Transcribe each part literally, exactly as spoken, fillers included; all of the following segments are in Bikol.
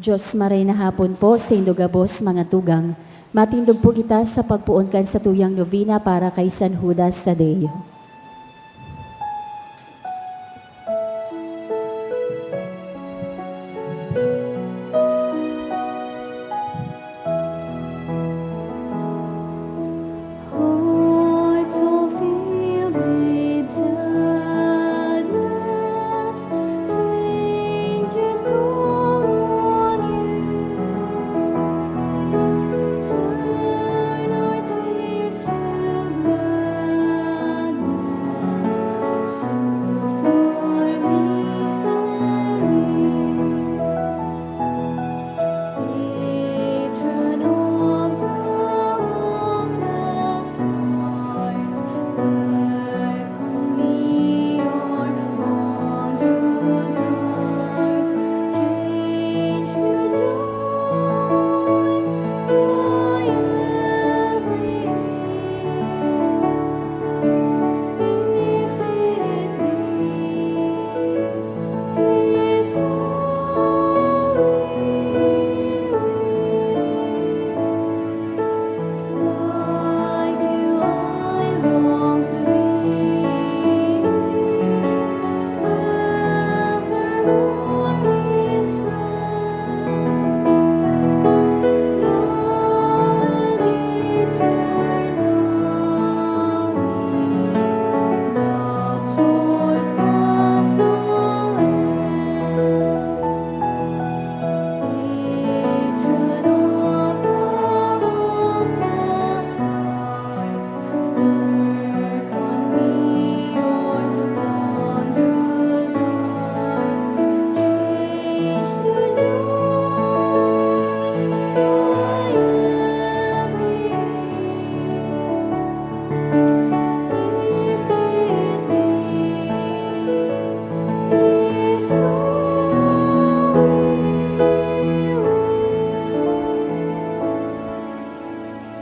Diyos, maray na hapon po sa indo gabos, mga tugang. Matindog po kita sa pagpoon kan satuyang novena para kay San Judas Tadeo. Hearts all filled with sadness, Saint Jude, call on you. Turn our tears to gladness, soothe our misery. Patron of the hopeless hearts, work on me your wondrous hearts, change to joy my every grief, if it be His holy will. Like you, I long to be evermore His friend. Love eternally, love's source has no end.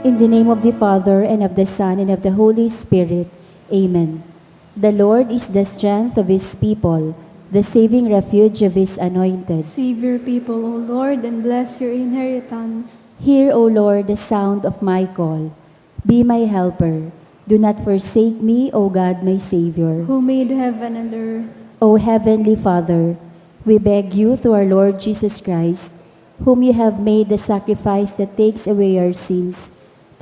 In the name of the Father, and of the Son, and of the Holy Spirit. Amen. The Lord is the strength of His people, the saving refuge of His anointed. Save your people, O Lord, and bless your inheritance. Hear, O Lord, the sound of my call. Be my helper. Do not forsake me, O God, my Savior. Who made heaven and earth. O Heavenly Father, we beg you through our Lord Jesus Christ, whom you have made the sacrifice that takes away our sins,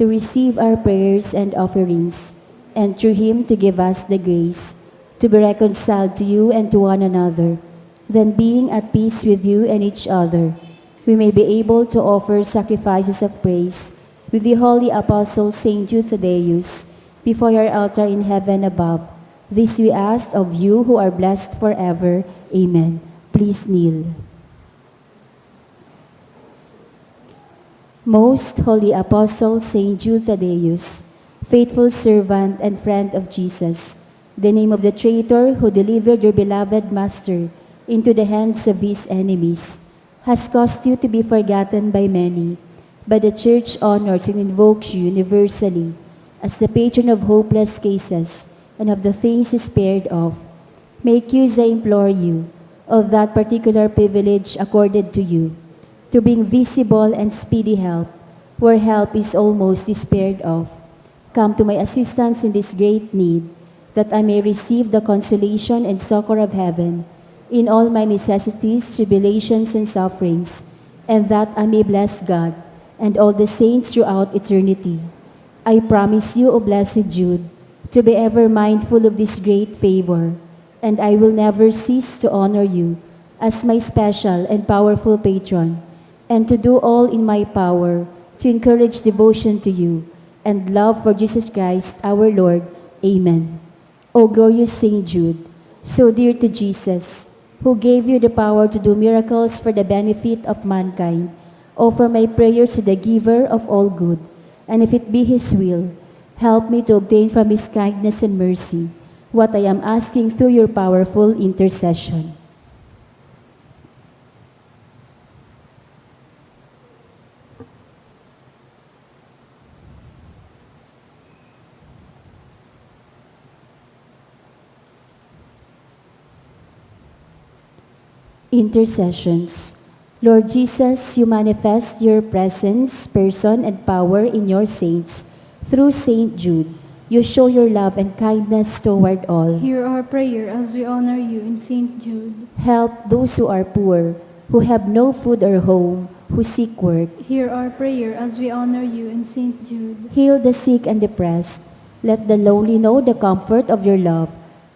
to receive our prayers and offerings, and through him to give us the grace to be reconciled to you and to one another. Then, being at peace with you and each other, we may be able to offer sacrifices of praise with the holy apostle Saint Jude Thaddeus before your altar in heaven above. This we ask of you who are blessed forever. Amen. Please kneel. Most Holy Apostle Saint Jude Thaddeus, faithful servant and friend of Jesus, the name of the traitor who delivered your beloved Master into the hands of his enemies, has caused you to be forgotten by many, but the Church honors and invokes you universally as the patron of hopeless cases and of the things despaired of. Make use, I implore you, of that particular privilege accorded to you, to bring visible and speedy help where help is almost despaired of. Come to my assistance in this great need, that I may receive the consolation and succor of heaven in all my necessities, tribulations, and sufferings, and that I may bless God and all the saints throughout eternity. I promise you, O Blessed Jude, to be ever mindful of this great favor, and I will never cease to honor you as my special and powerful patron, and to do all in my power to encourage devotion to you and love for Jesus Christ our Lord. Amen. O glorious Saint Jude, so dear to Jesus, who gave you the power to do miracles for the benefit of mankind, offer my prayers to the Giver of all good, and if it be His will, help me to obtain from His kindness and mercy what I am asking through your powerful intercession. Intercessions. Lord Jesus, you manifest your presence, person, and power in your saints. Through Saint Jude, you show your love and kindness toward all. Hear our prayer as we honor you in Saint Jude. Help those who are poor, who have no food or home, who seek work. Hear our prayer as we honor you in Saint Jude. Heal the sick and depressed. Let the lonely know the comfort of your love.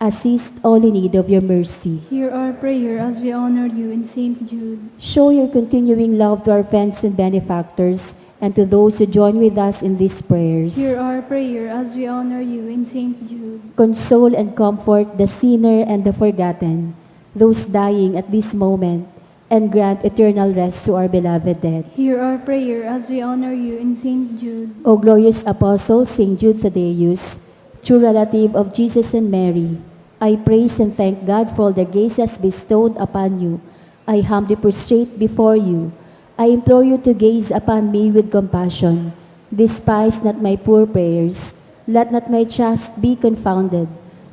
Assist all in need of your mercy. Hear our prayer as we honor you in Saint Jude. Show your continuing love to our friends and benefactors and to those who join with us in these prayers. Hear our prayer as we honor you in Saint Jude. Console and comfort the sinner and the forgotten, those dying at this moment, and grant eternal rest to our beloved dead. Hear our prayer as we honor you in Saint Jude. O glorious Apostle, Saint Jude Thaddeus, true relative of Jesus and Mary, I praise and thank God for all the graces bestowed upon you. I humbly prostrate before you. I implore you to gaze upon me with compassion. Despise not my poor prayers. Let not my trust be confounded.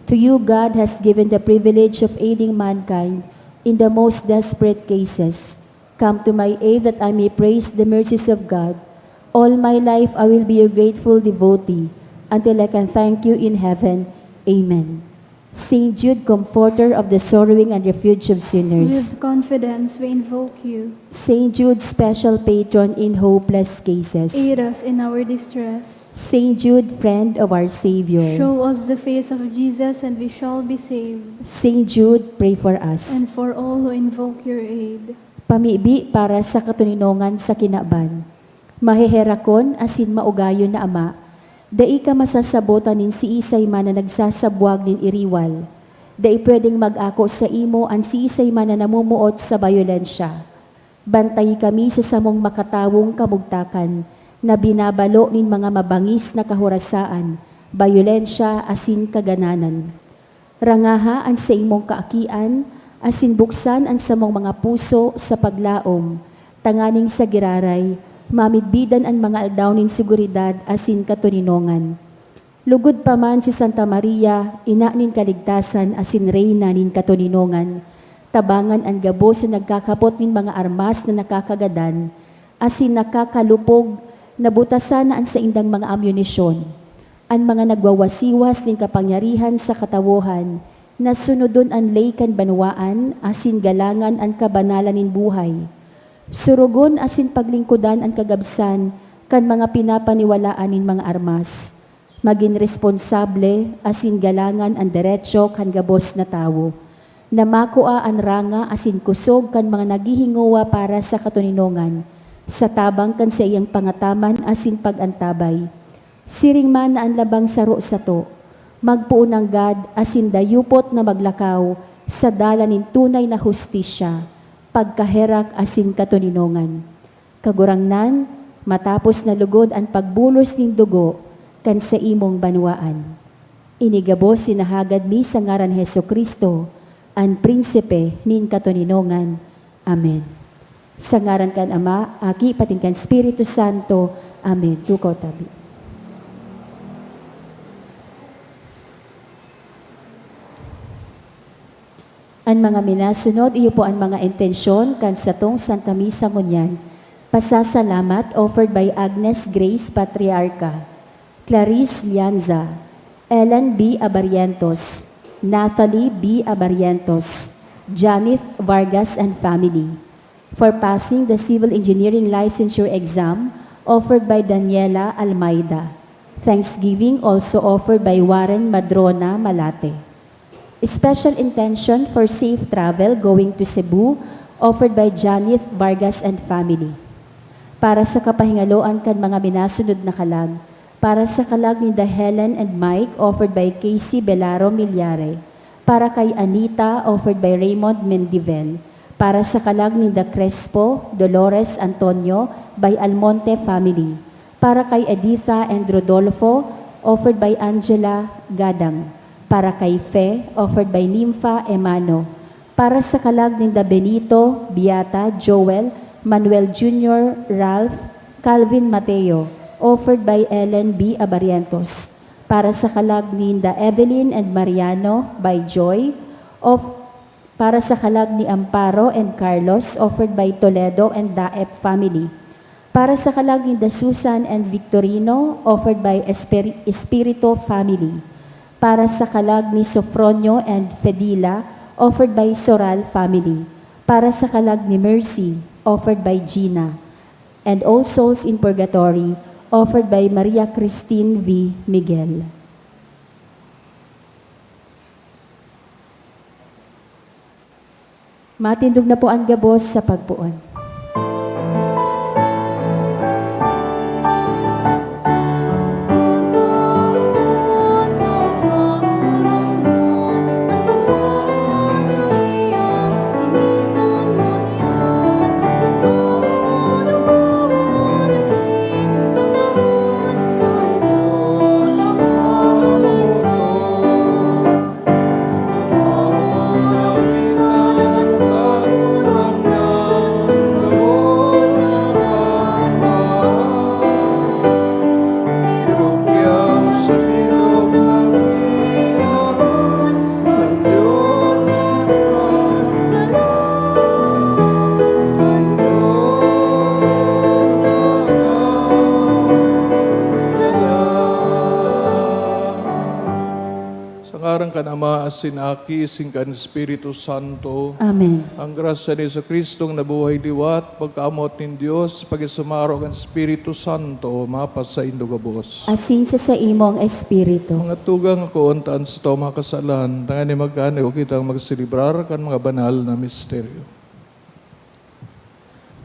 To you God has given the privilege of aiding mankind in the most desperate cases. Come to my aid that I may praise the mercies of God. All my life I will be your grateful devotee until I can thank you in heaven. Amen. Saint Jude, comforter of the sorrowing and refuge of sinners. With confidence we invoke you. Saint Jude, special patron in hopeless cases. Aid us in our distress. Saint Jude, friend of our Savior. Show us the face of Jesus and we shall be saved. Saint Jude, pray for us. And for all who invoke your aid. Pamibi para sa katoninongan sa kinaban. Maheherakon asin maugayon na Ama, dai ka masasabotan nin siisay man na nagsasabwag nin iriwal. Dai pwedeng mag-ako saimo an siisay man na namumuot sa bayolensya. Bantayi kami sa samong makatawong kamugtakan na binabalo nin mga mabangis na kahorasaan, bayolensya asin kagananan. Rangaha an saimong kaakian, asin buksan an samong mga puso sa paglaom, tanganing sa giraray, mamidbidan an mga aldaw nin seguridad asin katoninongan. Lugod pa man si Santa Maria, ina nin kaligtasan asin reyna nin katoninongan, tabangan an gabos na nagkakapot nin mga armas na nakakagadan asin nakakalupog, na butasan na an saindang mga amunisyon. An mga nagwawasiwas nin kapangyarihan sa katawohan, na sunodon an ley kan banwaan asin galangan an kabanalan nin buhay. Surugon asin paglingkodan an kagabsan kan mga pinapaniwalaan nin mga armas. Magin responsable asin galangan an deretso kan gabos na tawo, na makua an ranga asin kusog kan mga naghihingowa para sa katoninongan, sa tabang kan saiyang pangataman asin pag-antabay. Siring man na an labang saro sato, magpoon nanggad asin dayupot na maglakaw sa dalan nin tunay na hustisya, pagkaherak asin katoninongan. Kagurangnan, matapos na lugod an pagbulos nin dugo kan saimong banwaan. Ini gabos sinahagad mi sa ngaran ni Jesu-Cristo, an Prinsipe nin katoninongan. Amen. Sa ngaran kan Ama, Aki, patin kan Espiritu Santo. Amen. Tukaw tabi. An mga minasunod, iyo po an mga intensyon kan satong Santa Misa ngunyan. Pasasalamat offered by Agnes Grace Patriarca, Clarice Lianza, Ellen B. Abarientos, Nathalie B. Abarientos, Janith Vargas and family. For passing the Civil Engineering Licensure Exam, offered by Daniela Almeida. Thanksgiving also offered by Warren Madrona Malate. Special intention for safe travel going to Cebu, offered by Janith Vargas and family. Para sa kapahingaloan kan mga minasunod na kalag, para sa kalag ninda Helen and Mike, offered by Casey Belaro Milyare. Para kay Anita, offered by Raymond Mendivel. Para sa kalag ninda Crespo, Dolores, Antonio, by Almonte family. Para kay Editha and Rodolfo, offered by Angela Gadang. Para kay Fe, offered by Nympha Emano. Para sa kalag ninda Benito, Beata, Joel, Manuel Junior, Ralph, Calvin Mateo, offered by Ellen B. Abarientos. Para sa kalag ninda Evelyn and Mariano, by Joy, of Para sa kalag ni Amparo and Carlos, offered by Toledo and Daep family. Para sa kalag ni Dasusan and Victorino, offered by Esper-, Espirito family. Para sa kalag ni Sofronio and Fedila, offered by Soral family. Para sa kalag ni Mercy, offered by Gina. And all souls in purgatory, offered by Maria Christine V. Miguel. Matindog na po an gabos sa pagpoon. Sa ngaran kan Ama, asin Aki, asin kan Espiritu Santo. Amen. Ang grasya ni Jesu-Cristong nabuhay liwat, pagkaamot nin Dios, pakisumaro kan Espiritu Santo, mapasaindo gabos. Asin sa saimo ang Espiritu. Mga tugang, akoon ta an sato mga kasalan, tanganing magkanuya kitang magselebrar kan mga banal na misteryo.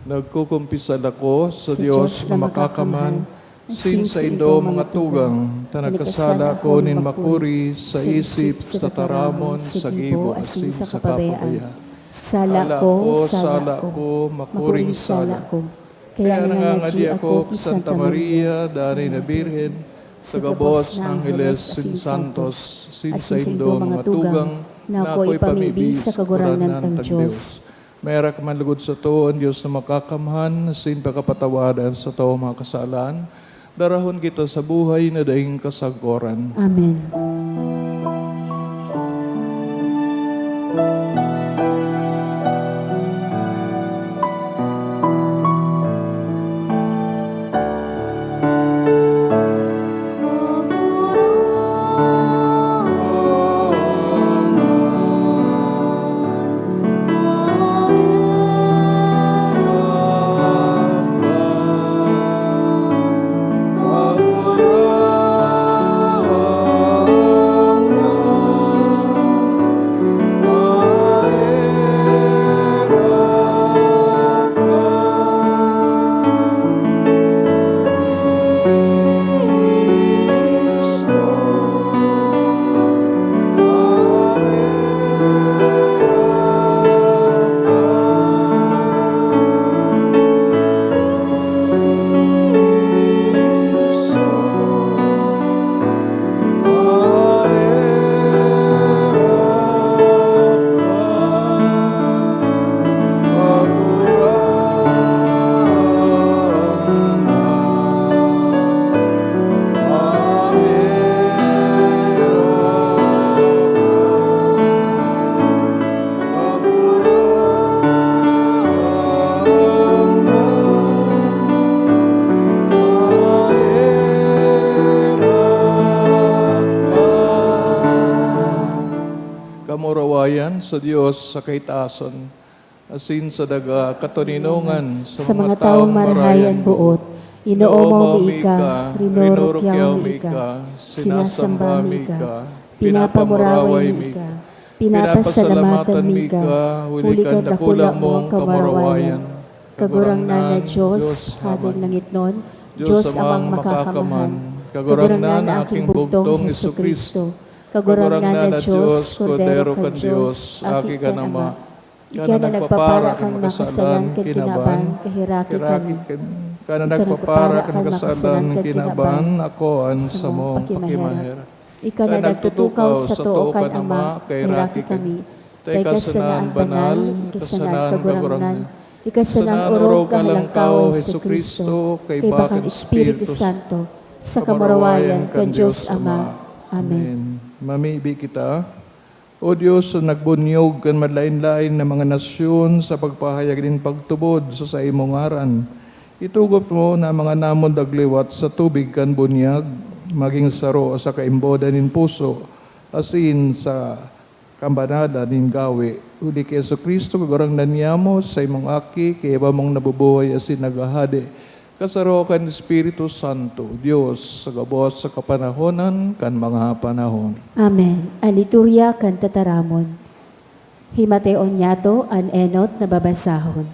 Nagkukumpisal ako sa Sa Dios Dios na na makakamhan, makakamhan, asin asin saindo saindo mga mga tugang, tugang, ta ta nagkasala nagkasala ako ako nin nin makuri makuri sa sa isip, isip, sa sa tataramon, tataramon, sa asin sa sa kapabayaan. kapabayaan. Sala Sala ko, ko, sala sala ko, ko, makuring makuring sala sala. ko. Kaya Kaya nangangadi nangangadi ako ako ki ki Santa Santa Maria, Maria, Danay na Birhen, sa sa gabos gabos na na Angeles Angeles asin asin Santos, Santos, asin asin saindo saindo mga mga tugang, tugang, na na ako'y ako'y pamibi pamibi sa sa Kagurangnan Kagurangnan tang tang Dios. Dios. Maherak man lugod sato an Dios na makakamhan, asin pakapatawadan sato mga kasalan, darahon kita sa buhay na daing kasagoran. Amen. Kamurawayan sa Dios sa kaitaasan, asin sa daga katoninongan sa mga tawong marahay an boot. Inoomaw mi ika, rinurukyaw mi ika, sinasamba mi ika, pinapamuraway mi ika, pinapasalamatan mi ika, huli kan dakulang mong kamurawayan. Kagurangnan na Dios, Hading langitnon, Dios Amang Makakamhan, Kagurangnan na aking bugtong Jesu-Cristo, Kagurangnan na Dios, Kordero kan Dios, Aki kan Ama, ika na nagpapara kan mga kasalan kan kinaban, kaheraki kami. Ika na nagpapara kan mga kasalan kinaban, akoan samong pakimaherak. Ika na nagtutukaw sato kan Ama, kaheraki kami. Ta ika sana an banal, ika sana an Kagurangnan, ika sana an orog kan Halangkaw, Jesu-Cristo, kaiba kan Espiritu Santo, sa kamurawayan kan Dios Ama. Amen. Mamibi kita. O Dios, na nagbunyog kan malain-lain na mga nasyon sa pagpahayag nin pagtubod sa saimong ngaran, itugot mo na mga namon dagliwat sa tubig kan bunyag, magin saro sa kaimbodan nin puso, asin sa kabanalan nin gawe. Huli ki Jesu-Cristo, Kagurangnan niamo, sa imong Aki, kaiba mong nabubuhay asin naghahade, kasaro kan Espiritu Santo, Dios, sa gabos sa kapanahonan kan mga panahon. Amen. An liturya kan tataramon. Himateon niyato an enot na babasahon.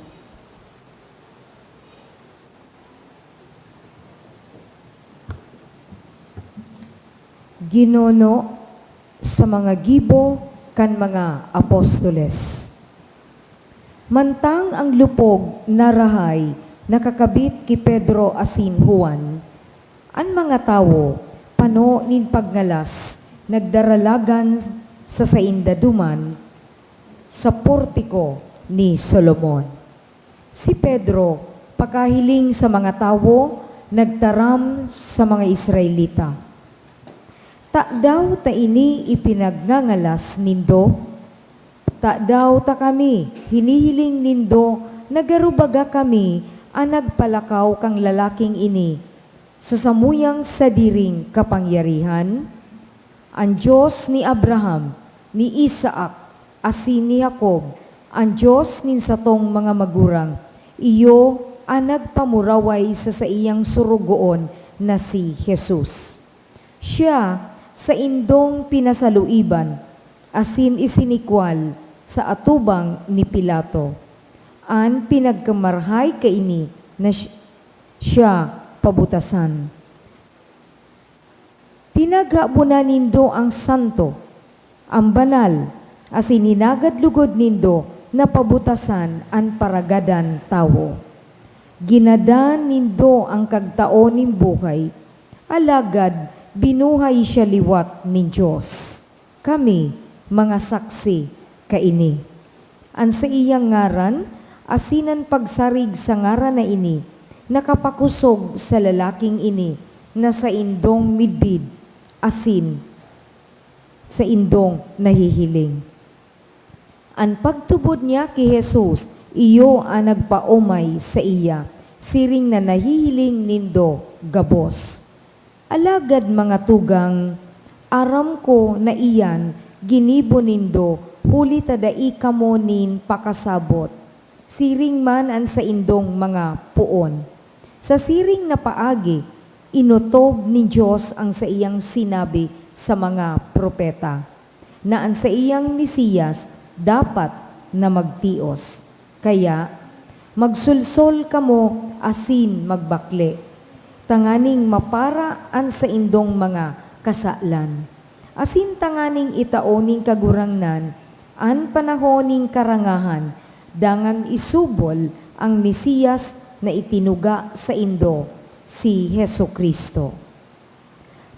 Ginono sa mga gibo kan mga apostoles. Mantang ang lupog na rahay nakakabit ki Pedro asin Juan, an mga tawo, pano nin pagngalas, nagdaralagan sa sainda duman sa portiko ni Solomon. Si Pedro, pakahiling sa mga tawo, nagtaram sa mga Israelita, "Tadaw ta ini ipinagngangalas nindo? Tadaw ta kami hinihiling nindo na garo baga kami an nagpalakaw kan lalaking ini sa samuyang sadiring kapangyarihan? An Dios ni Abraham, ni Isaac, asin ni Jacob, an Dios nin satong mga magurang, iyo an nagpamuraway sa saiyang sorogoon na si Jesus. Siya saindong pinasaluiban asin isinikwal sa atubang ni Pilato, an pinagkamarahay kaini na si-, siya pabutasan. Pinaghabonan nindo an santo, an banal, asin hinagad lugod nindo na pabutasan an paragadan tawo. Ginadan nindo an kagtao nin buhay, alagad binuhay siya liwat nin Dios. Kami, mga saksi kaini. An saiyang ngaran asin an pagsarig sa ngaran na ini nakapakosog sa lalaking ini na saindong midbid asin saindong nahihiling. An pagtubod niya ki Jesus, iyo an nagpaomay saiya, siring na nahihiling nindo gabos. Alagad, mga tugang, aram ko na iyan ginibo nindo huli ta dai kamo nin pakasabot, siring man an saindong mga poon. Sa siring na paagi, inotob nin Dios an saiyang sinabi sa mga propeta, na an saiyang Mesiyas dapat na magtios. Kaya, magsolsol kamo asin magbakle, tanganing mapara an saindong mga kasalan, asin tanganing itao nin Kagurangnan an panahon nin karangahan, dangan isubol an Mesiyas na itinuga saindo, si Jesu-Cristo.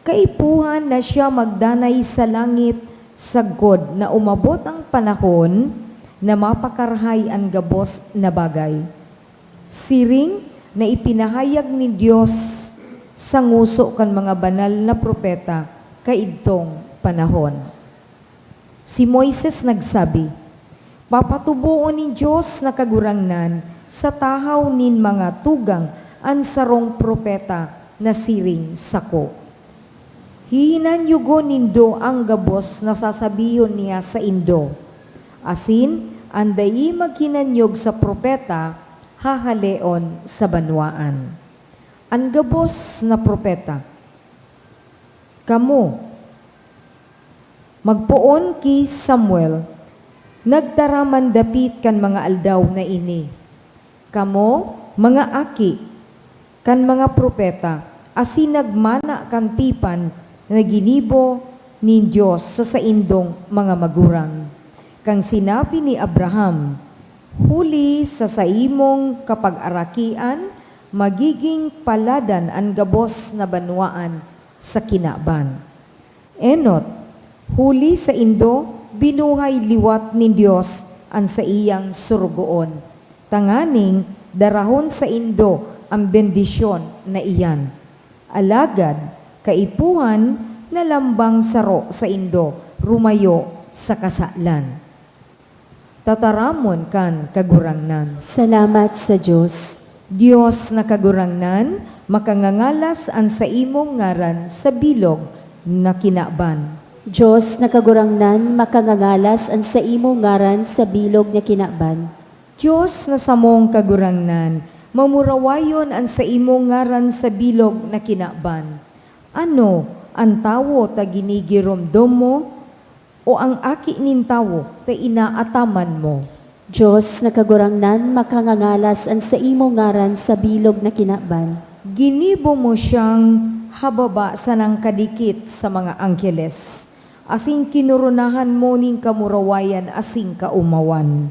Kaipuhan na siya magdanay sa langit sagkod na umabot an panahon na mapakarahay an gabos na bagay, siring na ipinahayag nin Dios sa ngoso kan mga banal na propeta kaidtong panahon. Si Moises nagsabi, "Papatuboon nin Dios na Kagurangnan sa tahaw nin mga tugang an sarong propeta na siring sako. Hihinanyugon nindo an gabos na sasabihon niya saindo, asin an dai maghinanyog sa propeta, hahaleon sa banwaan." An gabos na propeta. Kamo, magpoon ki Samuel, nagtaram an dapit kan mga aldaw na ini. Kamo, mga aki kan mga propeta, asin nagmana kan tipan na ginibo nin Dios sa saindong mga magurang, kan sinabi ni Abraham, "Huli sa saimong kapagarakian, magiging paladan an gabos na banwaan sa kinaban." Enot, huli saindo, binuhay liwat nin Dios an saiyang sorogoon, tanganing darahon saindo an bendisyon na iyan. Alagad, kaipuhan na lambang saro saindo, rumayo sa kasalan. Tataramon kan Kagurangnan. Salamat sa Dios. Dios na Kagurangnan, makangangalas an saimong ngaran sa bilog na kinaban. Dios na Kagurangnan, makangangalas an saimong ngaran sa bilog na kinaban. Dios na samong Kagurangnan, mamurawayon an saimong ngaran sa bilog na kinaban. Ano an tawo ta ginigiromdom mo, o an aki nin tawo ta inaataman mo? Dios na Kagurangnan, makangangalas an saimong ngaran sa bilog na kinaban. Ginibo mo siyang hababa sanang kadikit sa mga angheles, asin kinoronahan mo nin kamurawayan asin kaomawan.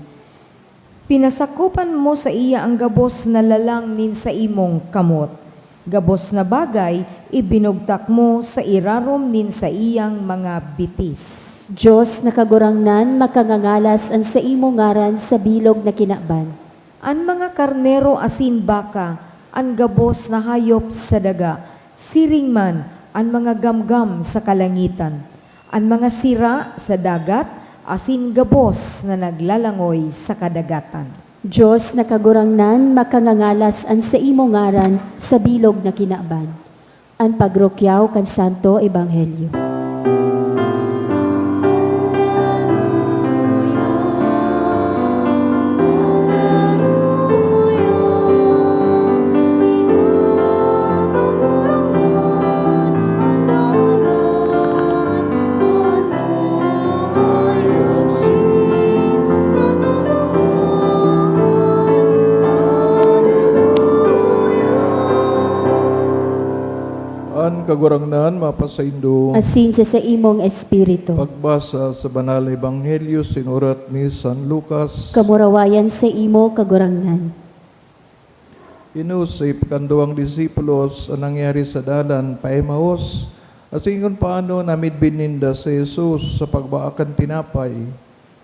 Pinasakopan mo saiya an gabos na lalang nin saimong kamot. Gabos na bagay ibinugtak mo sa irarom nin saiyang mga bitis. Dios na Kagurangnan, makangangalas an saimong ngaran sa bilog na kinaban. An mga karnero asin baka, an gabos na hayop sa daga, siring man an mga gamgam sa kalangitan, an mga sira sa dagat, asin gabos na naglalangoy sa kadagatan. Dios na Kagurangnan, makangangalas an saimong ngaran sa bilog na kinaban. An pagrukyaw kan Santo Ebanghelyo. An Kagurangnan mapasaindo. Asin sa saimong espiritu. Pagbasa sa Banal na Ebanghelyo sinurat ni San Lucas. Kamurawayan saimo, Kagurangnan. Inusip kan duwang disipulos an nangyari sa dalan pa Emaus, asin kun paano namidbid ninda si Jesus sa pagbaa kan tinapay.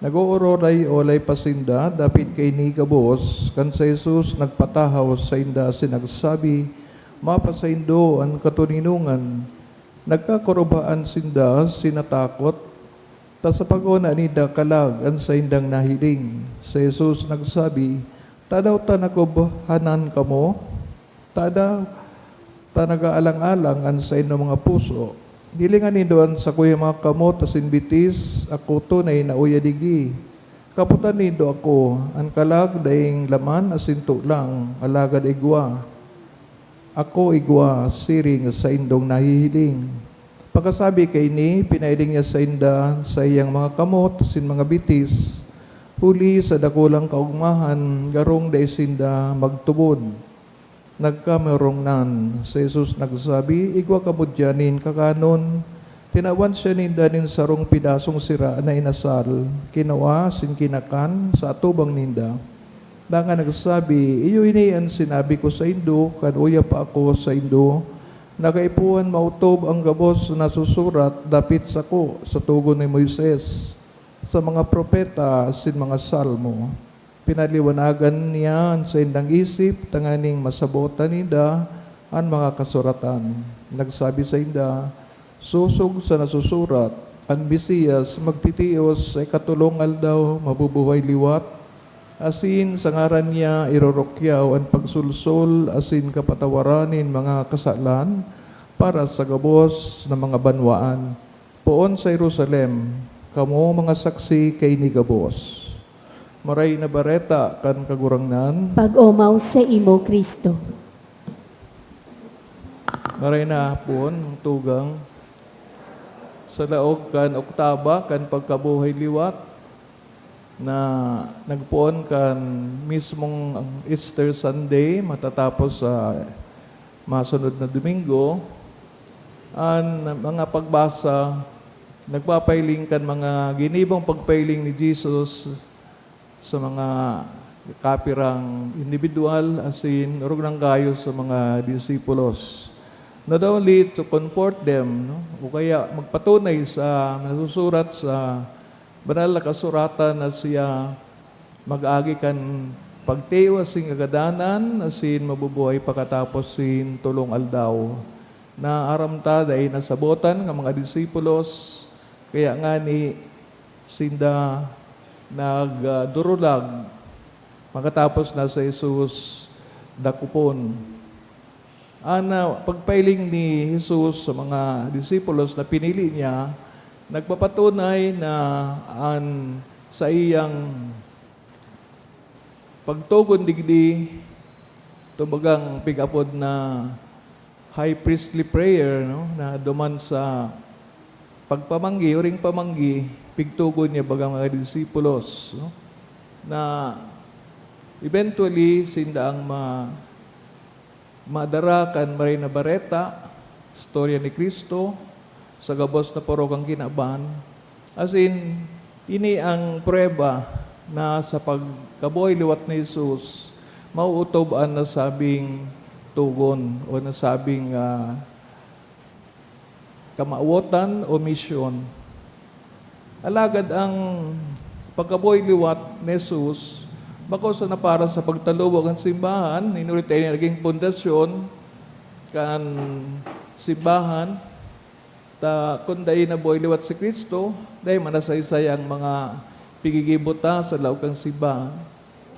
Nag-oororay-olay pa sinda dapit kaini gabos, kan si Jesus nagpatahaw sainda asin nagsabi, "Mapasaindo an katoninongan." Nagkakurubhaan sinda asin natakot, ta sa pagona ninda kalag an saindang nahiling. Si Jesus nagsabi, "Tadaw ta nakubhanan kamo? Tadaw ta nag-aalang-alang an saindong mga puso? Hilinga nindo an sakuyang mga kamot asin bitis, ako tunay na uya digdi. Kapotan nindo ako, an kalag daing laman asin tolang, alagad igwa. Ako igwa, siring sa saindong nahihiling." Pagkasabi kaini, pinailing niya sainda an saiyang mga kamot asin mga bitis, huli sa dakulang kaogmahan, garong dai sinda magtubod. Nagkamurungnan. Si Jesus nagsabi, "Igwa kamo diyan nin kakanon." Tinawan siya ninda nin sarong pedasong sira na inasal, kinua asin kinakan sa atubang ninda. Dangan nagsabi, "Iyo ini an sinabi ko saindo kan uya pa ako saindo, na kaipuhan maotob an gabos na nasusurat dapit sako sa togon ni Moises, sa mga propeta asin mga Salmo." Pinaliwanagan niya an saindang isip tanganing masabotan ninda an mga kasuratan. Nagsabi sainda, "Sosog sa nasusurat, an Mesias magtitios sa ikatolong aldaw, mabubuhay liwat, asin sa ngaran niya irorukyaw an pagsolsol asin kapatawaran nin mga kasalan para sa gabos na mga banwaan." Poon sa Jerusalem, kamo mga saksi kaini gabos. Maray na Bareta kan Kagurangnan. Pag-omaw saimo, Cristo. Maray na hapon, tugang. Sa laog kan oktaba kan pagkabuhay liwat, na nagpoon kan mismong Easter Sunday, matatapos sa masunod na Domingo, an mga pagbasa nagpapahiling kan mga ginibong pagpahiling ni Jesus sa mga kapirang indibidwal, asin orog nang kayo sa mga disipulos. Not only to comfort them, no? O kaya magpatunay sa nasusurat sa Banal na Kasuratan na siya mag-agi kan pagtios nin kagadanan asin mabubuhay pakatapos nin tolong aldaw. Naaram ta, dai nasabotan kan mga disipulos, kaya ngani, sinda nagdurulag, makatapos na si Jesus dakopon. An, ah, pagpahiling ni Jesus sa mga disipulos na pinili niya, nagpapatunay na an saiyang pagtugon digdi, ito bagang pig-apod na high priestly prayer, no, na duman sa pagpamanggi, huring pamanggi, pigtugon niya bagang mga disipulos, no, na eventually, sinda ang ma-, madara kan Maray na Bareta, istorya ni Cristo, sa gabos na poro kan kinaban. As in, ini ang prueba na sa pagkabuhay liwat ni Jesus, mauutob an nasabing tugon o nasabing, ah, kamawotan o misyon. Alagad ang pagkabuhay liwat ni Jesus, bako sana para sa pagtalubo kan simbahan, hinoy ta ini naging pundasyon kan simbahan, ta kun dai nabuhay liwat si Cristo, dai manasaysay ang mga pigigibo ta sa laog kan simbahan.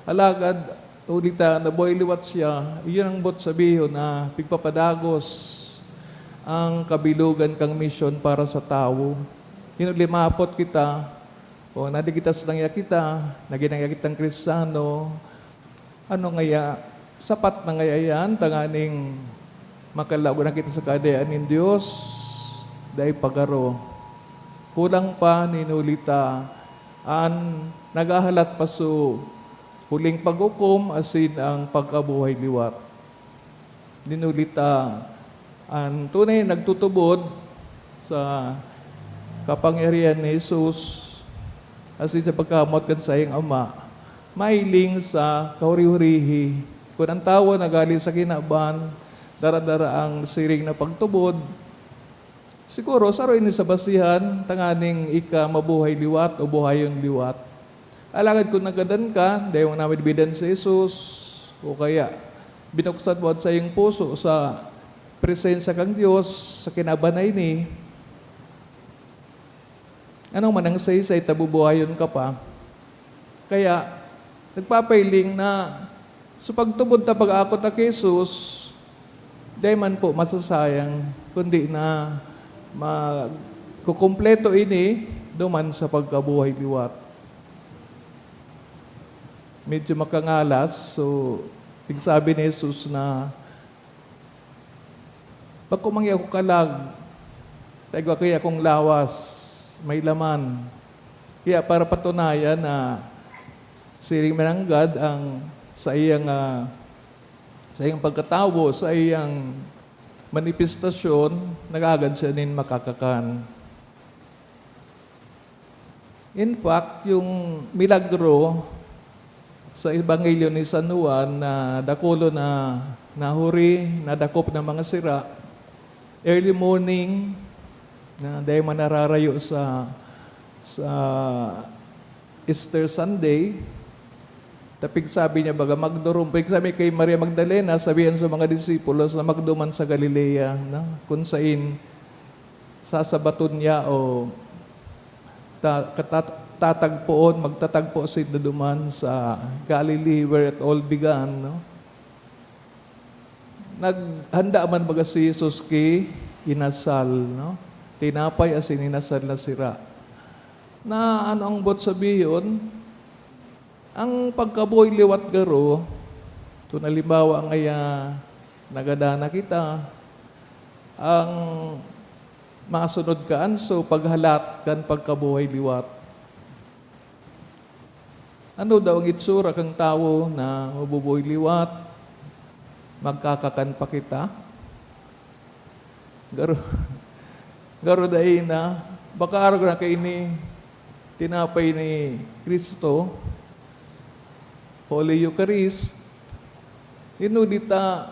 Alagad, huli ta nabuhay liwat siya, iyon ang boot sabihon na pigpapadagos ang kabilogan kan misyon para sa tawo. Hinoy limapot kita, o nadigtas na ngaya kita, nagin na ngaya kitang Kristiyano, ano ngaya, sapat na ngaya iyan tanganing makalaog na kita sa Kadayaan nin Dios? Dai pa garo. Kulang pa, hinoy ta an naghahalat pa sa huling paghukom asin ang pagkabuhay liwat. Hinoy ta an tunay na nagtutubod sa kapangyarihan ni Jesus asin sa pagkamoot kan saiyang Ama, mahiling sa kahuri-hurihi. Kun an tawo naghale sa kinaban, dara-dara an siring na pagtubod, siguro, saro ini sa basihan tanganing ika mabuhay liwat o buhayon liwat. Alagad kun nagadan ka, dai mo namidbidan si Jesus, o kaya binuksan mo an saiyang puso sa presensya kan Dios sa kinaban na ini, ano man ang saysay ta bubuhayon ka pa. Kaya, nagpapahiling na sa pagtubod ta pag-aako ta ki Jesus, dai man po masasayang, kundi na magkukumpleto ini duman sa pagkabuhay liwat. Medyo makangalas, so, nagsabi ni Jesus na, "Bako man ako kalag, ta igwa kayo akong lawas, may laman." Kaya para patunayan na siring mananggad ang saiyang, ah, saiyang pagkatawo, saiyang manifestasyon, nagagad siya nin makakakan. In fact, yung milagro sa Ebanghelyo ni San Juan na dakulon na nahuri, nadakop ng mga sira, early morning, na dai man nararayo sa, sa Easter Sunday, ta pigsabi niya, baga, magduruman, pigsabi kay Maria Magdalena, sabihan sa mga disipulos na magduman sa Galilea, no? Kun sain sasabaton niya o ta-, kata-, tatagpoon, magtatagpo sinda duman sa Galilee where it all began, no? Naghanda man baga si Jesus ki inasal, no? Tinapay asin inasal na sira. Na ano ang boot sabihon? Ang pagkabuhay liwat garo, kun halimbawa ngaya nagadan na kita, ang masunod kaan so paghalat kan pagkabuhay liwat. Ano daw ang itsura kan tawo na mabubuhay liwat? Magkakakan pa kita? Garo, garo dai na. Baka arog na kaini, tinapay ni Cristo, Holy Eucharist. Hinoy ta,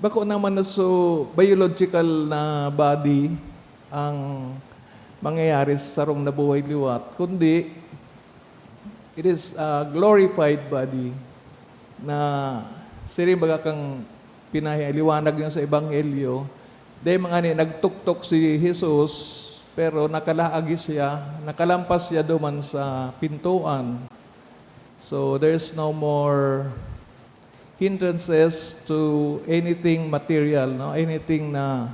bako naman na so biological na body ang mangyayari sa sarong nabuhay liwat, kundi it is a glorified body na siring baga kan pinahiliwanag niya sa Ebanghelyo. Dai man ngani nagtuktok si Jesus Pero nakalaagi siya, nakalampas siya duman sa pintuan. So, there's no more hindrances to anything material, no? Anything na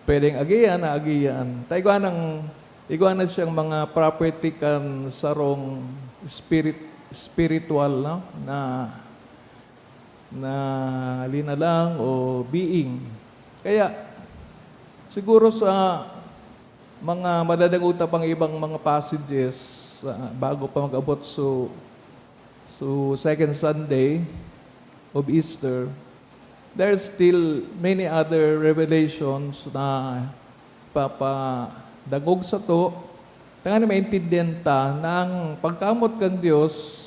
pwedeng agian, na agian. Ta igwa nang, igwa na siyang mga property kan sarong spirit, spiritual, no? Na, na linalang o being. Kaya, siguro sa mga madadangog ta pang ibang mga passages, ah, bago pa mag-abot so, so second Sunday of Easter, there's still many other revelations na ipapadangog sato, tanganing maintindihan ta na ang pagkamoot kan Dios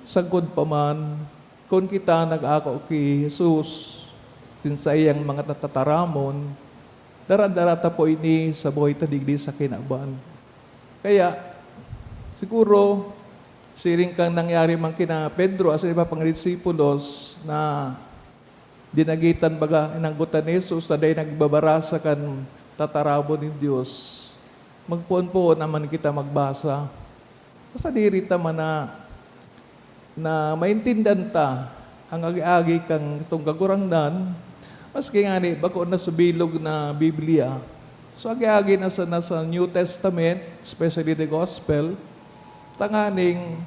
sagkod pa man, kun kita nag-ako ki Jesus, asin saiyang mga tataramon, dara-dara ta po ini sa buhay ta digdi sa kinaban. Kaya, siguro, siring kan nangyari man kina Pedro asin iba pang disipulos na dinagitan baga, inanggotan ni Jesus na dai nagbabarasa kan tataramon nin Dios. Magpoon-poon naman kita magbasa. Sa sadiri ta man na, na maintindihan ta ang agi-agi kan satong Kagurangnan, maski ngani bako na sa bilog na Biblia. So, agi-agi na sa, na sa New Testament, especially the Gospel, tanganing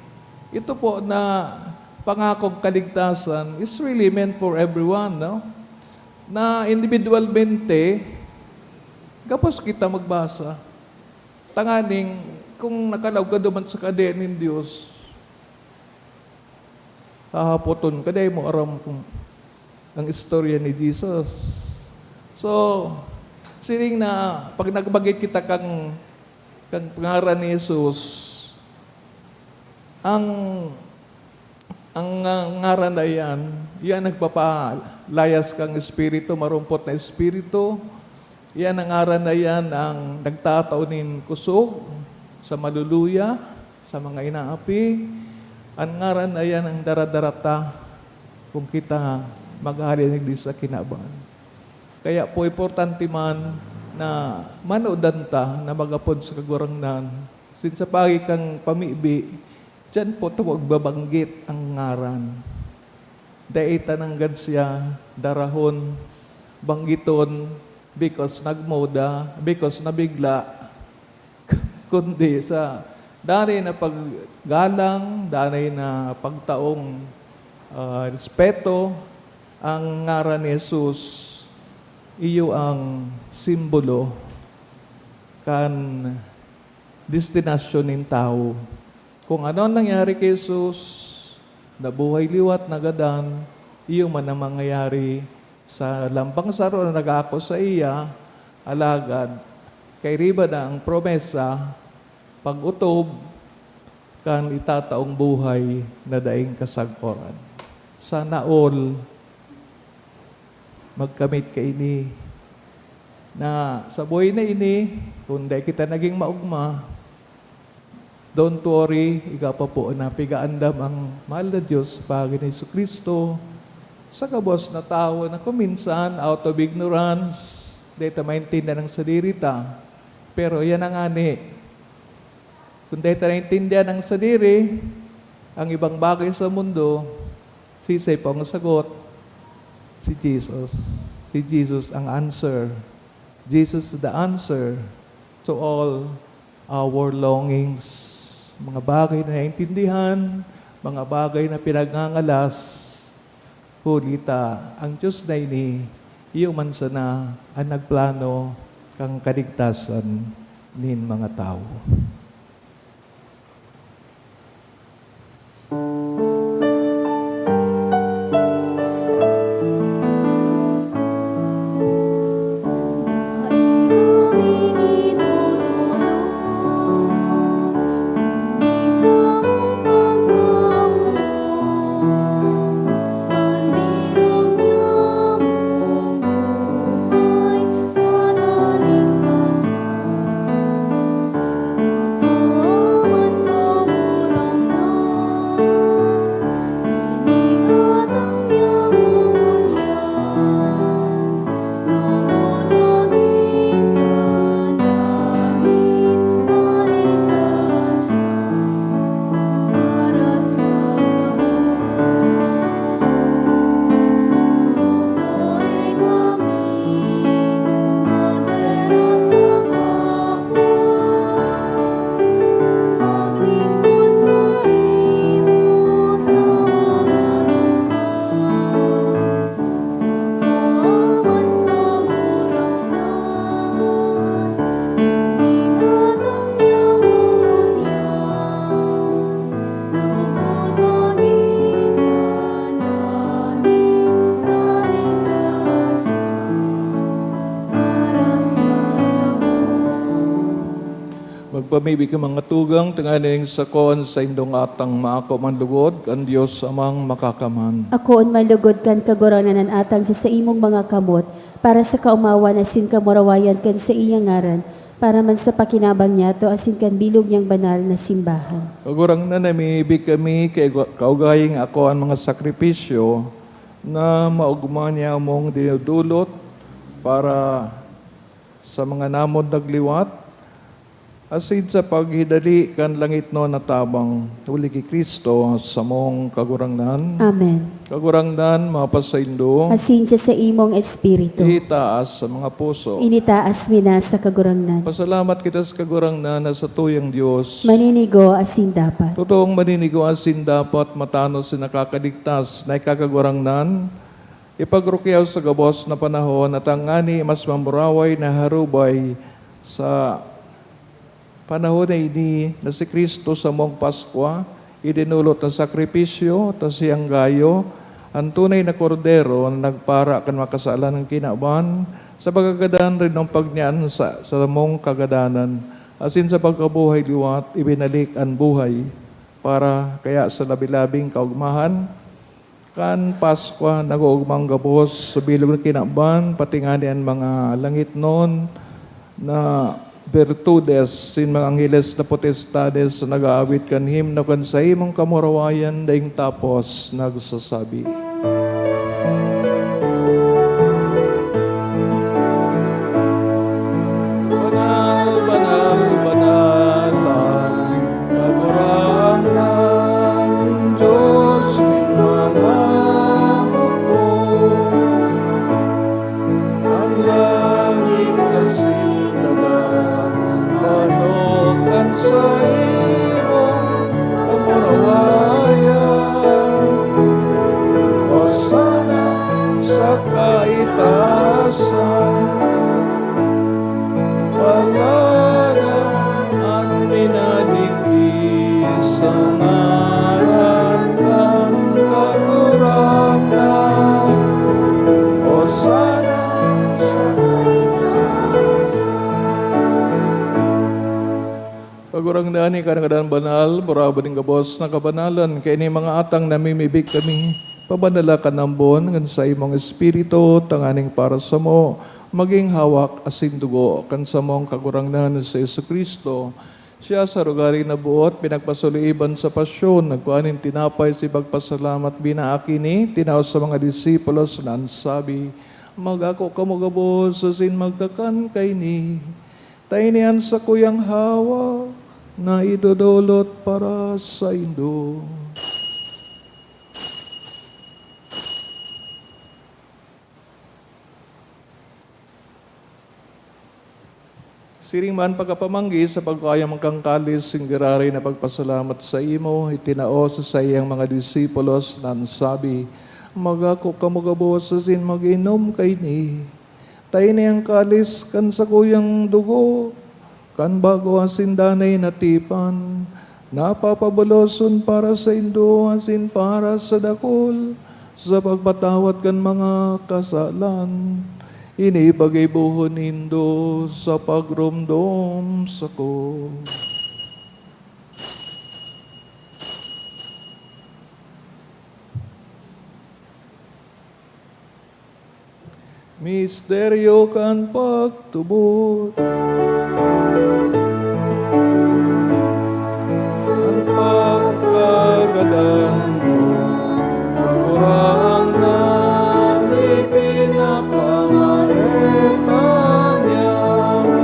ito po na pangakong kaligtasan is really meant for everyone, no? Na individualmente, gabos kita magbasa. Tanganing, kung nakalaog ka duman sa kadena nin Dios, hahapoton ka, dai mo aram kung ang istorya ni Jesus. So, siring na pag nagbanggit kita kan, kan ngaran ni Jesus, ang, ang, ah, ngaran na iyan, iyan nagpapalayas kan espiritu, marumpot na espiritu. Iyan ang ngaran na iyan ang nagtatao nin kusog sa maluluya, sa mga inaapi. An ngaran na iyan ang dara-dara ta kung kita maghale digdi sa kinaban. Kaya po, importante man na manodan ta na mag-apod sa Kagurangnan. Since sa pagi kan pamibi, diyan po ta magbabanggit ang ngaran. Dai ta nanggad siya darahon, banggiton, because nagmoda, because nabigla, kundi sa danay na paggalang, danay na pagtaong, ah, respeto, ang ngaran ni Jesus, iyo ang simbolo kan destinasyon nin tawo. Kung ano ang nangyari ki Jesus, nabuhay liwat, nagadan, iyo man ang mangyayari sa lambang saro na nag-aako saiya, alagad kairiba na ang promesa, pag-otob, kan itataong buhay na daing kasagkoran. Sana all magkamit kaini, na sa buhay na ini, kung dai kita naging maogma, don't worry, igwa pa po na pigaandam ang mahal na Dios sa pagi ni Jesu-Cristo. Sa gabos na tawo na kung minsan, out of ignorance, dai ta maintindihan ang sadiri ta. Pero yan na ngani, kung dai ta naintindihan ang sadiri, ang ibang bagay sa mundo, sisay po ang sagot? Si Jesus. Si Jesus ang answer. Jesus is the answer to all our longings. Mga bagay na naintindihan, mga bagay na pinagngangalas, huli ta, ang Dios na ini, iyo man sana an nagplano kan kaligtasan nin mga tawo. Maybi ka mga tugang, tanganing sako an saindong atang maako man lugod kan Dios Amang Makakamhan. Akoon man lugod kan Kagurangnan an atang sa saimong mga kamot, para sa kaomawan asin kamurawayan kan saiyang ngaran, para man sa pakinabang niyato asin kan bilog niyang banal na simbahan. Kagurangnan, namimibi kami kay kaugaying ako an mga sakripisyo na maogma niya mong dinudulot para sa mga namon nagliwat, asin sa paghidali kan langitnon na tabang, huli ki Cristo, samong Kagurangnan. Amen. Kagurangnan, mapasaindo. Asin sa saimong espiritu. Itaas sa mga puso. Initaas mi na sa Kagurangnan. Pasalamat kita sa Kagurangnan na satuyang Dios. Maninigo asin dapat. Totoong maninigo asin dapat, matanos asin nakakaligtas na ika Kagurangnan, ipagrukyaw sa gabos na panahon, at tangani mas mamuraway na harubay sa panahon na ini na si Cristo samong Paskwa, idinolot na sakripisyo, ta siyang gayo, an tunay na Kordero na nagpara kan mga kasalan kan kinaban, sa pagkagadan rinumpag niya an sa, sa samong kagadanan, asin sa pagkabuhay liwat, ibinalik an buhay. Para kaya sa labi-labing kaogmahan, kan Paskwa, nag-oogmang gabos sa bilog na kinaban, pati ngani an mga langitnon na bertudes, sin mga angheles na potestades na nag-aawit kan himno kan saimong kamurawayan, daing tapos nagsasabi, "Banal, banal, banal, Kagurangnan, Dios nin mga hukbo. An langit asin daga manok kan saimong kamurawayan. Hosana sa kaitaasan. Paladan an minadigdi sa ngaran kan Kagurangnan. Hosana sa kaitaasan." Kagurangnan, ika na ngadan banal, burabu nin gabos na kabanalan. Kaya ini mga atang namimibi kami, pabanala kan ambon kan saimong Espiritu, tanganing para samo, magin hawak asin dugo kan samong Kagurangnan na si Jesu-Cristo. Siya sa rugari na boot, pinagpasoloiban sa pasyon, nagkua nin tinapay sa pagpasalamat, binaak ini, tinao sa mga disipulos na an sabi, "Magako kamo gabos asin magkakan kaini. Ta ini an sakuyang hawak na idodolot para saindo." Siring man pagkapamanggi, sa pagkua niya kan kalis, nin giraray na pagpasalamat saimo, itinao sa saiyang mga disipulos, na an sabi, "Magako kamo gabos asin mag-inom kaini. Ta ini an kalis kan sakuyang dugo kan bago asin danay na tipan, na papaboloson para saindo asin para sa dakul sa pagpatawad kan mga kasalan. Ini paggibohon nindo sa pagromdom sako." Misteryo kan pagtubod. An pagkagadan mo, Kagurangnan, ipinapamareta niamo.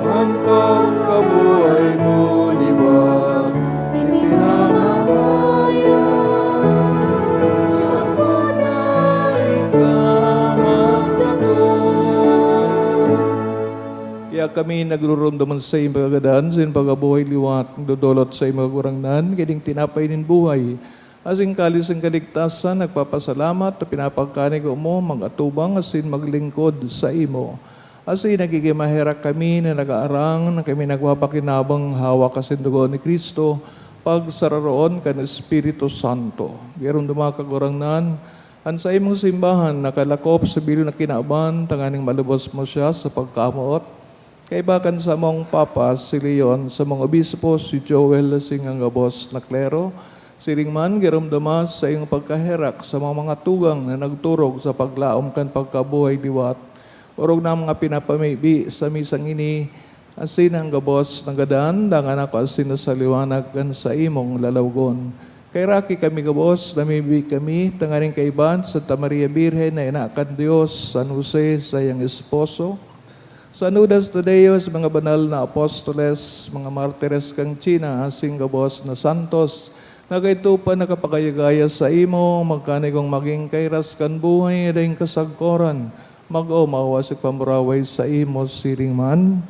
An pagkabuhay mo liwat, ipinamamayan, sa pagkaikamatagod. Kaya kami nagrurumduman sa iyong pagkagadan, sa iyong pagkabuhay liwat, nagdodolot sa iyong Kagurangnan, kining tinapay nin buhay, asin kalis nin kaligtasan, nagpapasalamat ta pinapagkanigo mo, mag-atubang asin maglingkod saimo. Asin nagigin maherak kami na nag-aarang na kami nagpapakinabang hawak asin dugo ni Cristo, pagsararoon kan Espiritu Santo. Giromdoma, Kagurangnan, an saimong simbahan nakalakop sa bilog na kinaban, tanganing malubos mo siya sa pagkamoot. Kaiba kan samong Papa, si Leon, samong Obispo, si Joel, asin kan gabos na klero, siring man, giromdoma sa iyong pagkaherak sa mga, mga tugang na nagturog sa paglaom kan pagkabuhay liwat. Orog na mga pinapamibi sa misang ini, asin an gabos na gadan, dangan ako asin sa liwanag kan saimong lalawgon. Kaheraki kami gabos, namibi kami, tanganing kaiba an Santa Maria Birhen na ina kan Dios, San Jose, saiyang esposo, San Judas Tadeo, sa mga banal na apostoles, mga martires kan China, asin gabos na santos, na kaidto pa nakapagaya-gaya saimo, magkanigong magin kairas kan buhay na daing kasagkoran, mag-omaw asin pamuraway saimo siring man,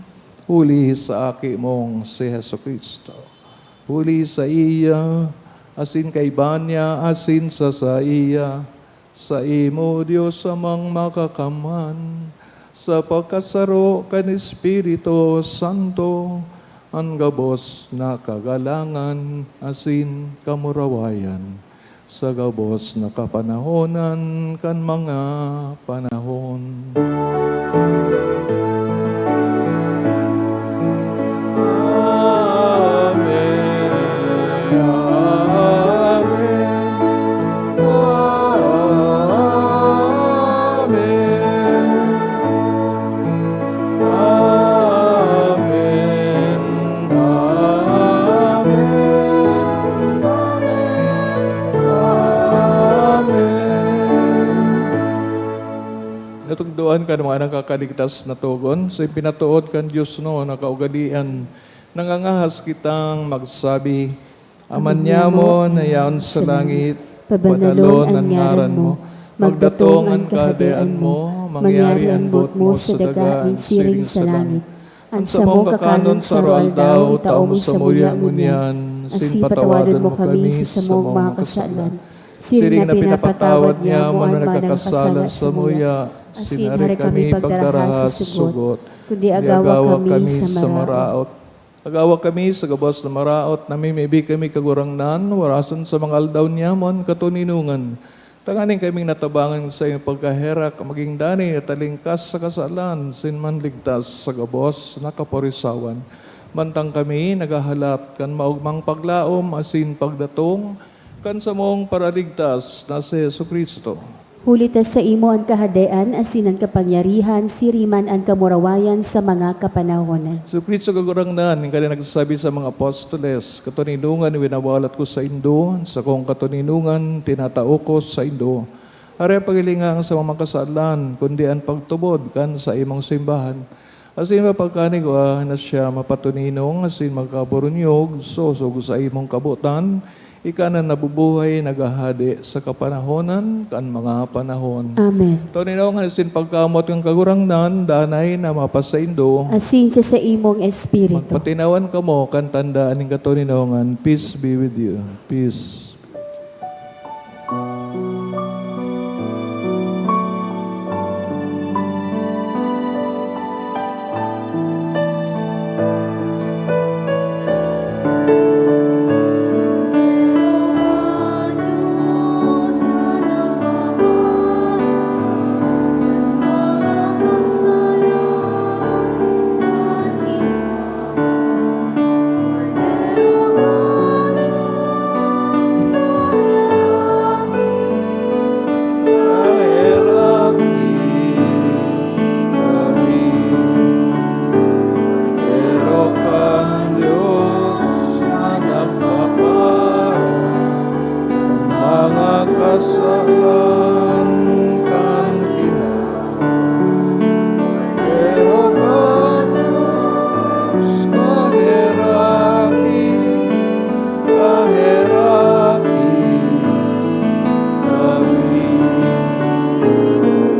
huli sa Aki mong si Jesu-Cristo. Huli saiya, asin kaiba niya, asin sa saiya, saimo, Dios Amang Makakamhan, sa pagkasaro kan Espiritu Santo, an gabos na kagalangan asin kamurawayan, sa gabos na kapanahonan kan mga panahon. Amen. Amen. Amen. Amen. Amen. Amen. Natugdoan kan mga nakakaligtas na togon, sa ipinatood kan Dios no na kaugalian, nangangahas kitang magsabi, Ama nyamo na yaon sa langit, pabanalon an ngaran mo. Magdatong an kahadean mo, mangyari an boot mo sa daga asin siring sa langit. An samong kakanon sa aroaldaw, itao mo samuya ngunyan, asin patawadon mo kami sa samong mga kasalan, siring na pinapatawad nyamo an mga nagkasala samuya, asin hari kami pagdaraha sa sugot, kundi agawa kami sa maraot. Agawa kami sa gabos na maraot, namimibi kami, Kagurangnan, warason sa mga aldaw nyamo an katoninongan, tanganing kaming natabangan sa iyong pagkaherak, magin danay na talingkas sa kasalan, asin manligtas sa gabos na kaporisawan. Mantang kami naghahalat kan maogmang paglaom asin pagdatong kan samong Paraligtas na si Jesu-Cristo. Huli ta saimo an kahadean asin an kapangyarihan, siring man an kamurawayan sa mga kapanahonan. Jesu-Cristo, Kagurangnan, ika na nagsasabi sa mga apostoles, "Katoninongan winawalat ko saindo, an sakong katoninongan tinatao ko saindo." Aray pagilinga an samong mga kasalan, kundi an pagtubod kan saimong simbahan. Asin mapagkanigwa na siya mapatoninong asin magkaburunyog, sosog sa imong kabotan, ika na nabubuhay, naghahade sa kapanahonan kan mga panahon. Amen. Toninongan asin pagkamoot kan Kagurangnan, danay na mapasaindo. Asin sa saimong espiritu. Magpatinawan kamo kan tanda nin katoninongan. Peace be with you. Peace. Mga kasalan kan kina-, Pero kan Dios kaheraki, kaheraki kami.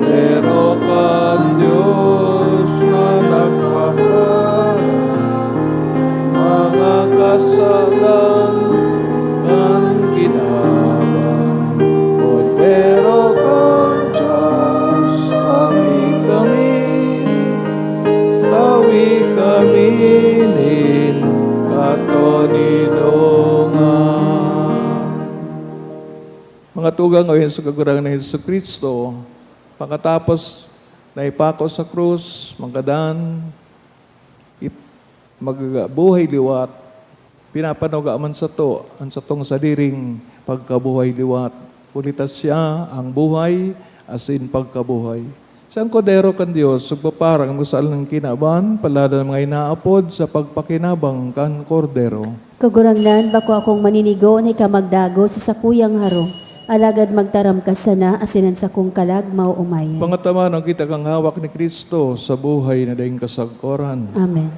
Pero kan Dios na nagpapara, mga kasalan kan ginawa. Kordero kan Dios, tawi kami, tawi kami nin katoninongan. Mga tugang, o sa Kagurangnan na Jesu-Cristo, pakatapos na ipako sa krus, magadan, magbuhay liwat, pinapanuga man sato an satong sadiring pagkabuhay liwat. Huli ta siya an buhay asin pagkabuhay. Siya an Kordero kan Dios, nagpaparang sa alangin kinaban, palad an mga inaapod sa pagpakinabang kan Kordero. Kagurangnan, bako akong maninigo na ika magdago sa sakuyang harong, alagad magtaram ka sana asin an sakong kalag maoomay. Pangatawanon kita kan hawak ni Cristo sa buhay na daing kasagkoran. Amen.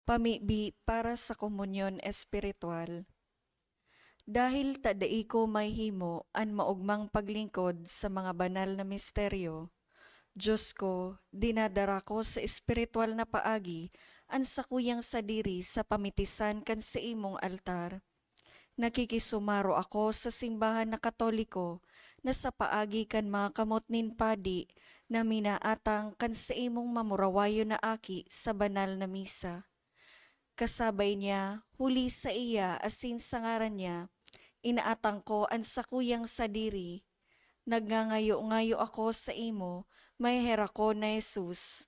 Pamibi para sa komunyon espiritual. Dahil ta dai ko mahimo an maogmang paglingkod sa mga banal na misteryo, Diyos ko, dinadara ko sa espiritual na paagi an sakuyang sadiri sa pamitisan kan saimong altar. Nakikisumaro ako sa simbahan na Katoliko na sa paagi kan mga kamot nin padi na minaatang kan saimong mamurawayon na aki sa banal na misa. Kasabay niya, huli saiya asin sa ngaran niya, inaatang ko an sakuyang sadiri. Nagngangayo-ngayo ako saimo, maheherakon na Jesus.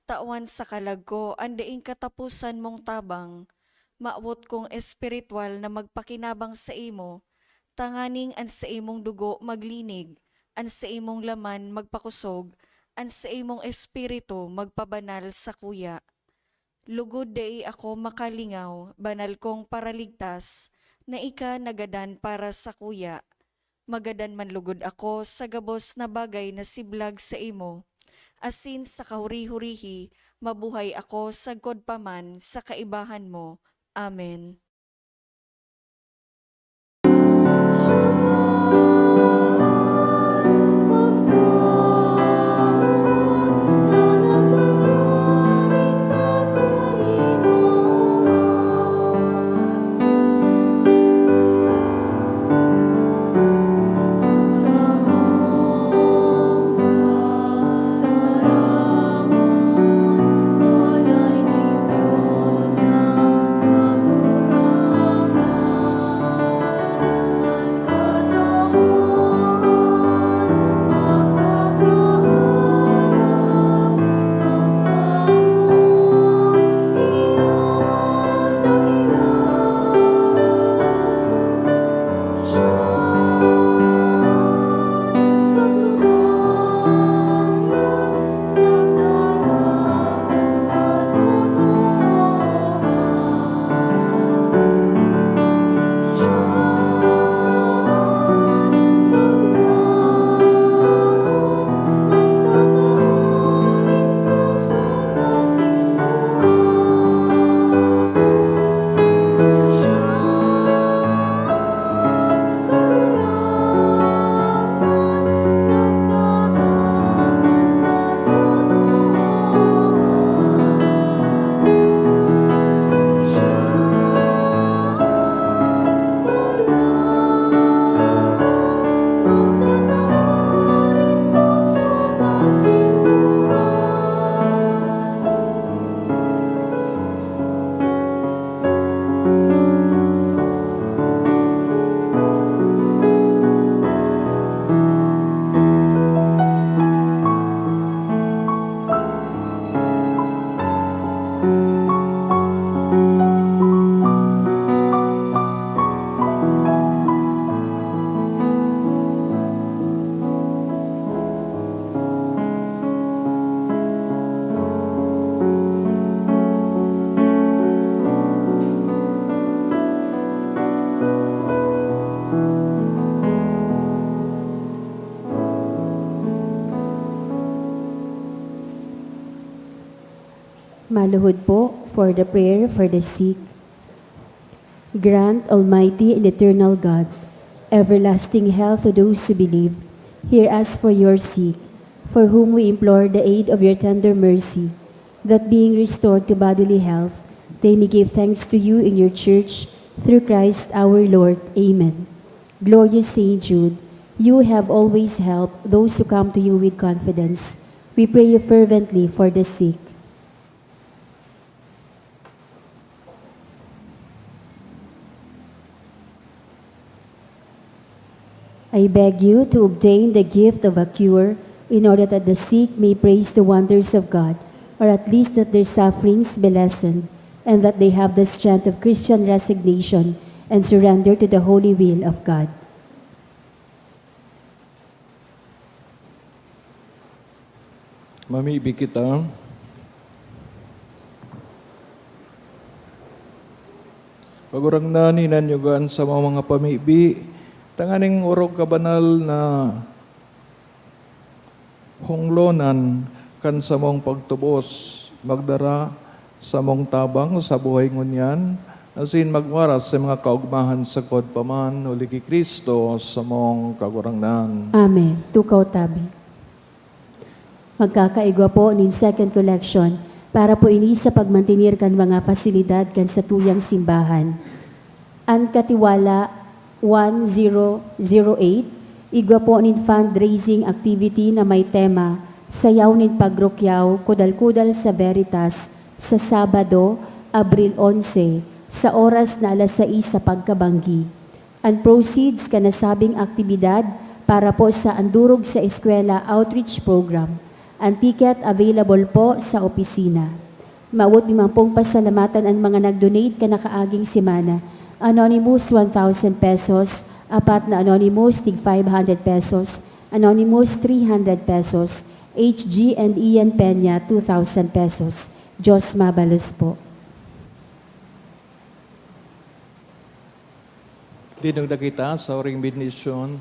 Tawan sa kalag ko an daing kataposan mong tabang. Mawot kong espiritual na magpakinabang saimo, tanganing an saimong dugo maglinig, an saimong laman magpakosog, an saimong espiritu magpabanal sakuya. Lugod dai ako makalingaw, banal kong Paraligtas, na ika nagadan para sakuya. Magadan man lugod ako sa gabos na bagay na siblag saimo, asin sa kahuri-hurihi mabuhay ako sagkod pa man sa kaibahan mo. Amen. Maluhod po for the prayer for the sick. Grant, Almighty and Eternal God, everlasting health to those who believe. Hear us for your sick, for whom we implore the aid of your tender mercy, that being restored to bodily health, they may give thanks to you in your church, through Christ our Lord. Amen. Glorious Saint Jude, you have always helped those who come to you with confidence. We pray you fervently for the sick. I beg you to obtain the gift of a cure in order that the sick may praise the wonders of God, or at least that their sufferings be lessened, and that they have the strength of Christian resignation and surrender to the holy will of God. Mamibi kita. Kagurangnan, hinanyugan sa mga pamibi, tanganing orog ka banal na honglonan kan samong pagtubos, magdara samong tabang sa buhay ngunyan, asin magwaras sa mga kaogmahan sagkod pa man, huli ki Cristo, samong Kagurangnan. Amen. Tukaw tabi. Magkakaigwa po nin second collection para po ini sa pagmantenir kan mga pasilidad kan satuyang simbahan. An Katiwala one zero zero eight, igwa po nin fundraising activity na may tema, Sayaw nin Pagrukyaw, Kudal-kudal sa Veritas, sa Sabado, Abril onse, sa oras na alas sais sa pagkabanggi. An proceeds kan nasabing aktibidad para po sa Andurog sa Eskwela Outreach Program. An ticket available po sa opisina. Mawot mi man pong pasalamatan an mga nag-donate kan nakaaging semana. Anonymous, one thousand pesos. Apat na anonymous, tig five hundred pesos. Anonymous, three hundred pesos. H G and Ian Peña, two thousand pesos. Diyos mabalos po. Dinugda kita sa huring bendisyon.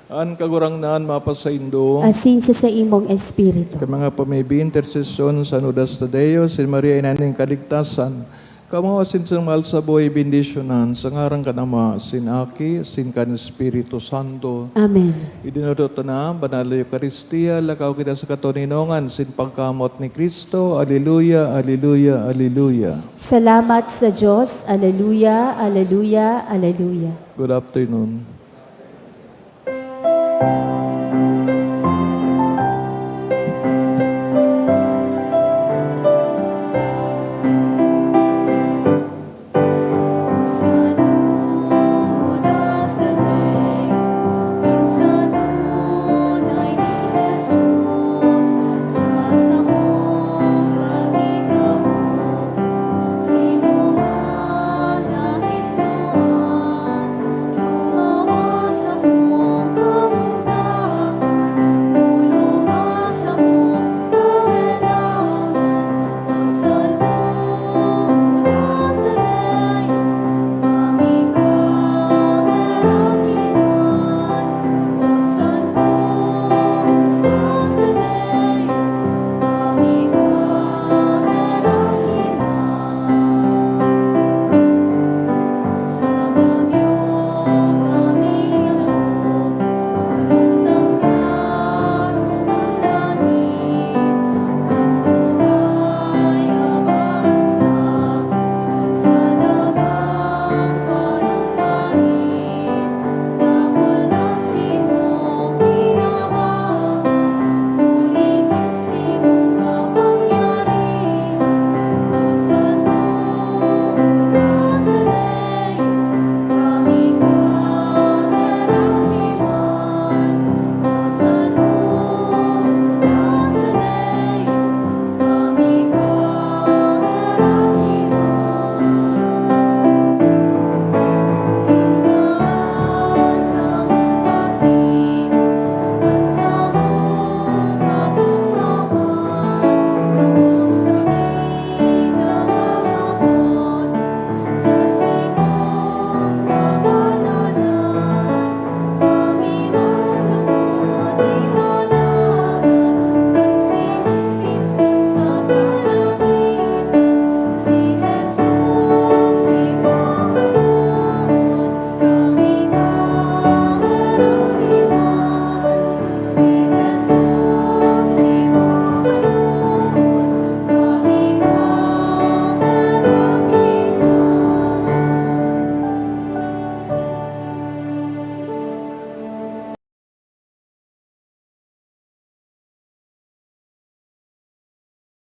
An Kagurangnan mapasaindo. Asin sa saimong espiritu. Kan mga pamibi, intersesyon san Judas Tadeo, sin Maria Ina nin Kaligtasan, kamo asin san mahal sa buhay bendisyonan, sa ngaran kan Ama, sin Aki, sin kan Espiritu Santo. Amen. Idinodot na, banal na Eukaristia, lakaw kita sa katoninongan, sin pagkamoot ni Cristo. Aleluya, aleluya, aleluya. Salamat sa Diyos. Aleluya, aleluya, aleluya. Good afternoon.